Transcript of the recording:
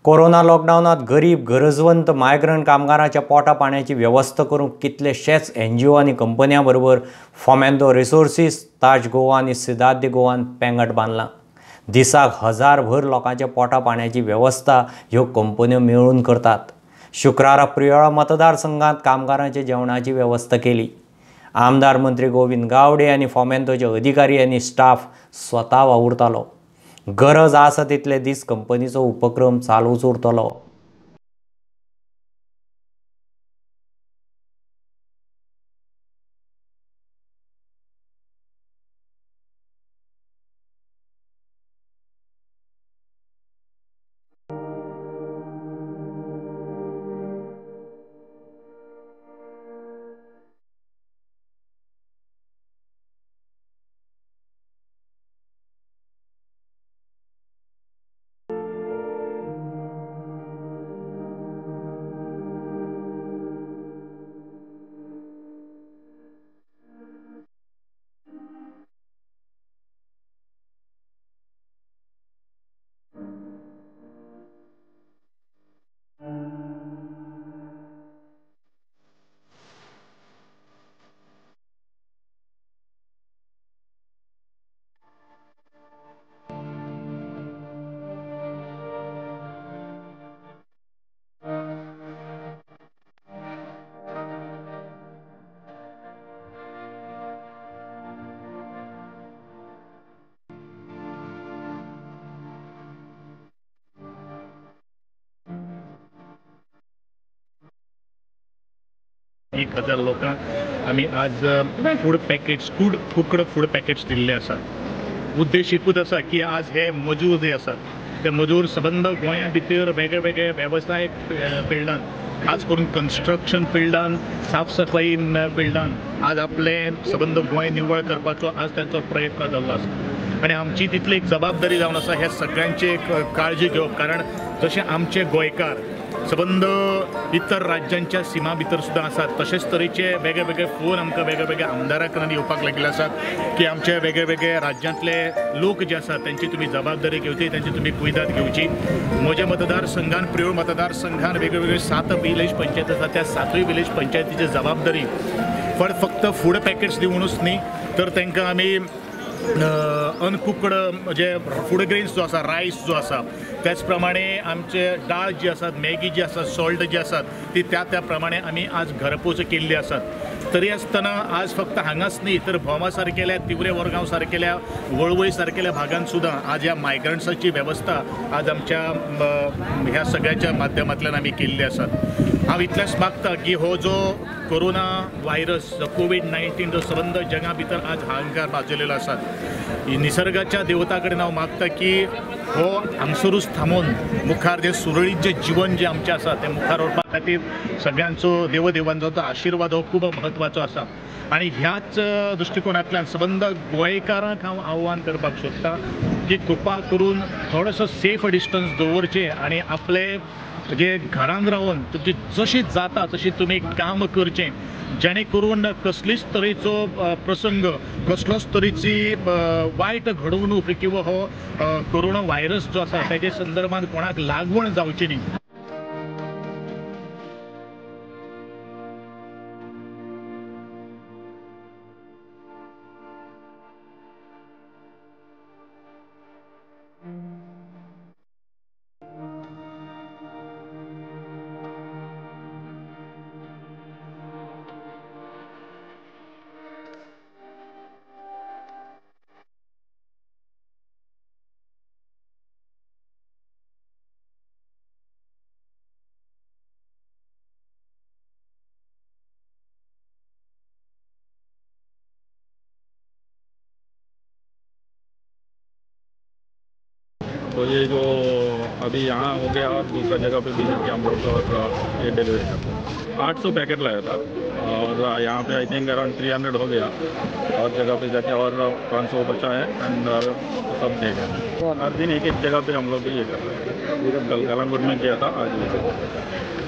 Corona लॉकडावनात गरीब गरजवंत migrant कामगारांच्या पोटा पाण्याची वेवस्था करूंक कितलेशेच एनजीओ आनी कंपन्यां बरोबर फोमेंतो रिसोर्सीस, ताज गोवा आनी सिद्धार्थ गोवान पेंगट बांदलां. दिसाक हजारभर लोकांच्या पोटा पाण्याची वेवस्था ह्यो कंपन्यो मेळून करतात. शुक्रारा प्रियोळा मतदारसंघात कामगारांच्या जेवणाची वेवस्था केली. आमदार मंत्री गोविंद गावडे आनी फोमेंतोचे अधिकारी आनी स्टाफ स्वता वावुरतालो. गरज आसा तितले दीस कंपनीचो उपक्रम चालूच उरतलो. एक हजार लोकांक आमी आज food packets, cooked food packets दिल्ले आसात. उद्देश एकूच आसा की आज हे मजूर जे आसात ते मजूर सबंद गोंया भितर वेगळे वेगळे वेवसाय फिल्डान, खास करून कन्स्ट्रक्शन फिल्डान, साफ सफाई फिल्डान आज आपले सबंद गोंय निवळ करपाचो आज तांचो प्रयत्न जाल्लो आसा. आनी आमची तितली एक जबाबदारी जावन आसा ह्या सगळ्यांची एक काळजी घेवप, कारण जशें आमचे गोंयकार सबंद इतर राज्यांच्या सीमा भितर सुद्दां आसात, तशेंच तरेचे वेगळे वेगळे फोन आमकां वेगळे वेगळे आमदारां कडल्यान येवपाक लागिल्ले आसात की आमचे वेगळे वेगळे राज्यांतले लोक जे आसात त्यांची तुमी जबाबदारी घेवची, त्यांची तुमी कुयदाद घेवची. म्हज्या मतदारसंघान, प्रियोळ मतदारसंघान वेगळे वेगळे 7 विलेज पंचायत आसात, त्या 7 विलेज पंचायतीची जबाबदारी फक्त फूड पॅकेट्स दिवनूच न्ही तर तांकां आमी अनकुकड म्हणजे फूड ग्रेन्स जो आसा, रायस जो आसा, त्याच प्रमाणे आमचे डाळ जी आसात, मॅगी जी आसात, सॉल्ट जी आसात ती त्या त्या प्रमाणे आमी आज घरपोच केल्ली आसात. तरी आसतना आज फक्त हांगाच न्ही तर भोमा सारकेल्या, तिवरे वरगांव सारकेल्या, वळवय सारकेल्या भागान सुद्दां आज ह्या मायग्रंट्साची वेवस्था आज आमच्या ह्या सगळ्याच्या माध्यमांतल्यान आमी केल्ली आसात. हांव इतलेंच मागता की हो जो कोरोना व्हायरस कोवीड-19 जो सबंद जगा भितर आज हांगार माजयलेलो आसा, निसर्गाच्या देवता कडेन हांव मागता की हो हांगसरूच थांबोवन मुखार जे सुरळीत जे जीवन जे आमचें आसा तें मुखार व्हरपा खातीर सगळ्यांचो देवदेवांचो तो आशिर्वाद हो खूब म्हत्वाचो आसा. आनी ह्याच दृश्टिकोनांतल्यान सबंद गोंयकारांक हांव आव्हान करपाक सोदता की कृपा करून थोडोसो सेफ डिस्टन्स दवरचें आनी आपले जे घरान रावन तुमची जशी जाता तशी तुमी काम करचें, जेणे करून कसलीच तरेचो प्रसंग, कसलोच तरेची वायट घडवणूक किंवा हो कोरोना व्हायरस जो आसा तेजे संदर्भात कोणाक लागवण जावची न्ही. तो ये जो अभी यहाँ हो गया और दूसरा जगह पे भी जाके हम लोग ये डिलीवरी करते हैं। 800 पैकेट लाया था और यहाँ पे I think around 300 हो गया और जगह पे जाके और 500 बचा है एंड सब देगा। हर दिन एक एक जगह पे हम लोग ये कर रहे हैं। कल कलंगुट में किया था, आज ये।